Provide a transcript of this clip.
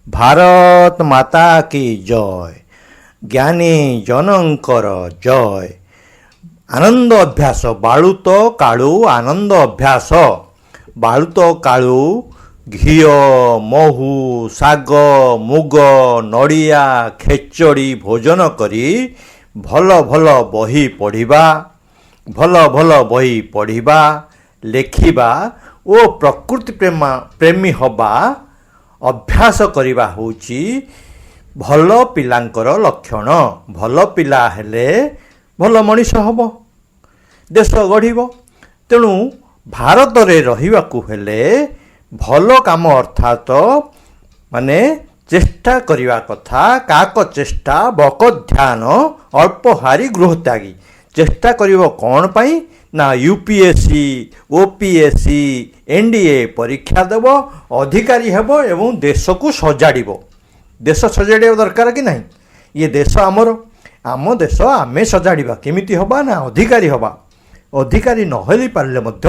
ଭାରତ ମାତା କି ଜୟ। ଜ୍ଞାନୀ ଜନଙ୍କର ଜୟ। ଆନନ୍ଦ ଅଭ୍ୟାସ, ବାଳୁତ କାଳୁ ଆନନ୍ଦ ଅଭ୍ୟାସ। ବାଳୁତ କାଳୁ ଘିଅ, ମହୁ, ଶାଗ, ମୁଗ, ନଡ଼ିଆ, ଖେଚଡ଼ି ଭୋଜନ କରି ଭଲ ଭଲ ବହି ପଢ଼ିବା, ଭଲ ଭଲ ବହି ପଢ଼ିବା, ଲେଖିବା ଓ ପ୍ରକୃତି ପ୍ରେମୀ ହେବା ଅଭ୍ୟାସ କରିବା ହେଉଛି ଭଲ ପିଲାଙ୍କର ଲକ୍ଷଣ। ଭଲ ପିଲା ହେଲେ ଭଲ ମଣିଷ ହେବ, ଦେଶ ଗଢ଼ିବ। ତେଣୁ ଭାରତରେ ରହିବାକୁ ହେଲେ ଭଲ କାମ, ଅର୍ଥାତ ମାନେ ଚେଷ୍ଟା କରିବା କଥା। କାକ ଚେଷ୍ଟା ବକ ଧ୍ୟାନ ଅଳ୍ପହାରୀ ଗୃହତ୍ୟାଗୀ। ଚେଷ୍ଟା କରିବ କ'ଣ ପାଇଁ ନା ୟୁପିଏସ୍ସି, ଓପିଏସ୍ସି, ଏନ୍ଡିଏ ପରୀକ୍ଷା ଦେବ, ଅଧିକାରୀ ହେବ ଏବଂ ଦେଶକୁ ସଜାଡ଼ିବ। ଦେଶ ସଜାଡ଼ିବା ଦରକାର କି ନାହିଁ? ଇଏ ଦେଶ ଆମର, ଆମ ଦେଶ ଆମେ ସଜାଡ଼ିବା। କେମିତି ହେବା ନା ଅଧିକାରୀ ହେବା। ଅଧିକାରୀ ନହେଇ ପାରିଲେ ମଧ୍ୟ